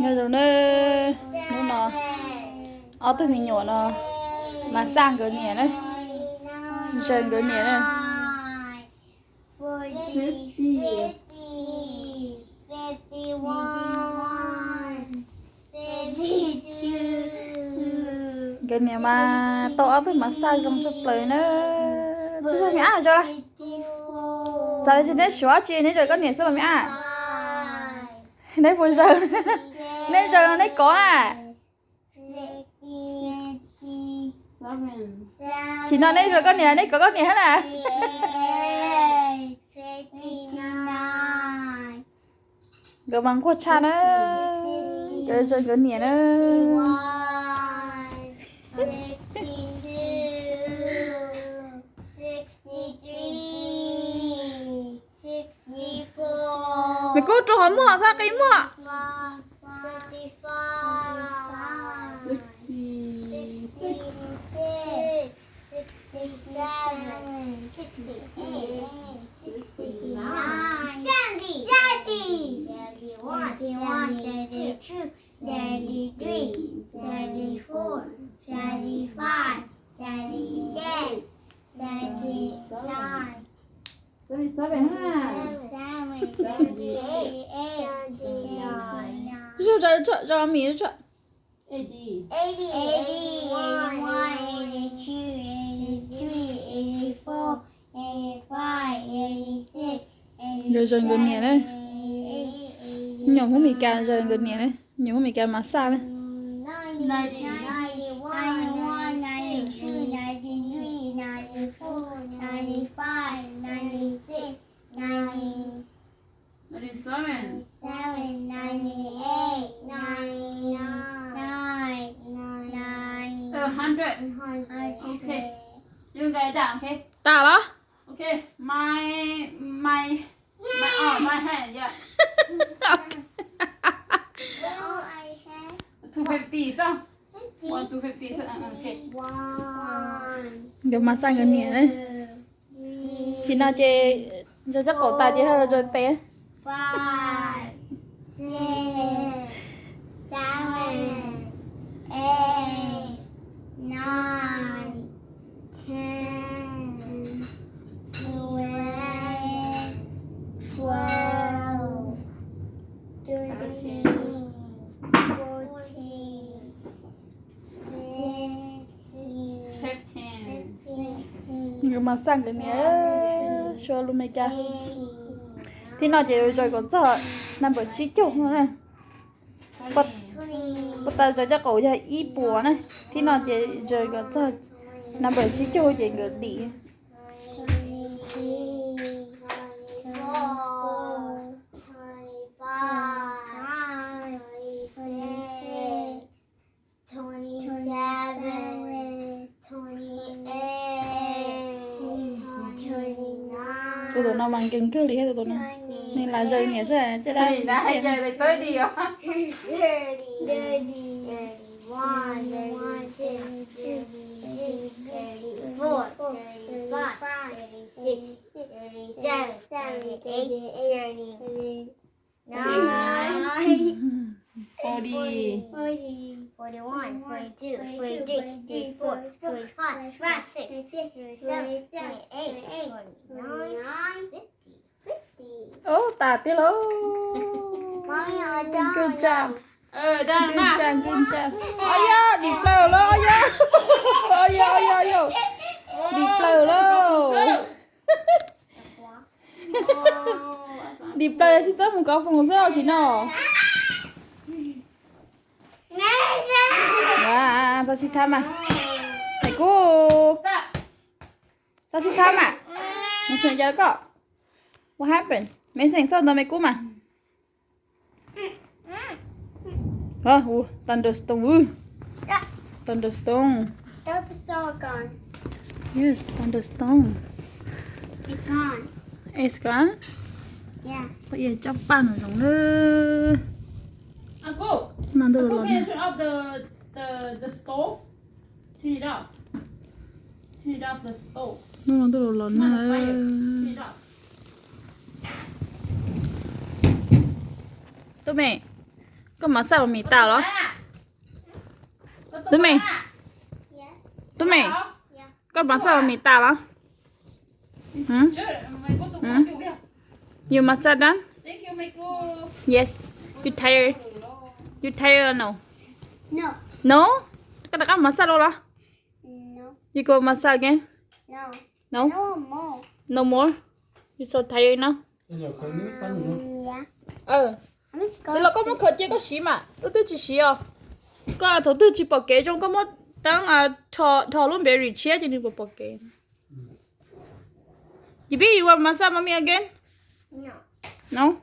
Nyob zoo na, hnub no ob tug me nyuam no mas xaj nkawd niam na, zaws nkawd niam na. Nkawd niam mas tau ob tug mas xaj zoo tshaj plaws na. Tsis zoo me ab zaws lawm. Xav tias neb suav tsi neb zaws koj niam xwb los me ab. Neb puas zaws? Neb zaws los neb kov a? Chim no neb zaws koj niam, neb kov koj niam hab na. Nkawd mas nquag tshaj na, nkawd zaws nkawd niam na. Me kub rau hauv muag, txhob qi muag. Zuj zus, zov mis zuj zus. Zaws zaws nkawd niam na. Nyuam Hmoob Mes Kas zaws nkawd niam na. Nyuam Hmoob Mes Kas mas xaj na. Hundred. Okay. You write down, okay? Tas los? Okay. My, my, my arm, my hand, yeah. Two fifty, so. One two fifty, so. Uh, uh, okay. Nkawd mas xaj nkawd niam na. Tsis no ces zaws cov qaum tas ces ho zaws tes. Nkawd mas xaj nkawd niam, suav lus Mes Kas. Thib no ces zaws kom txog number tsib caug no na. Puag ta zaws cov qaum yog ib puas na. Thib no ces zaws kom txog number tsib caug ces nkawd dim. Tus no mas nkeeg kawg li, tus no nws lam zaws niam xwb, caj dab. Forty. Forty-one, forty-two, forty-three, forty-four, forty-five, forty-six, forty-seven, forty-eight, forty-nine, fifty. Ub, tas tiag lauj. Good job. Good job, good job. Ob yog dim plaws lauj, ob yog. Ob yog, ob yog, ob yog. Dim plaws lauj. Dim plaws sib txawb mus kov foos xwb los tsis no. Txhob sib thab mas. Me kub, txhob sib thab mas. Me xeem, cas koj? What happened? Me xeem, txhob ntawd me kub mas. Thunderstorm. Thunderstorm. Yes, thunderstorm. It's gone. Poj Iab coj paj no zoo na. Mas ntuj los los na. Hnub no ntuj los los na. Tub me, Koj massage Mummy tas los? Tub Mej, Tub Mej, koj massage Mummy tas los? You massage done? Yes. You tired? You tired or no? No. Koj rov qab massage dua los? You go massage again? No. No more. You so tired now? Txiv los koj muab khaws cia koj siv mas wb twb tsis siv os. Koj thaum twg tsis pom kev zoo koj muab teeb dhos lub berry tshiab ces nws puas pom kev. You baby, you want massage Mommy again? No.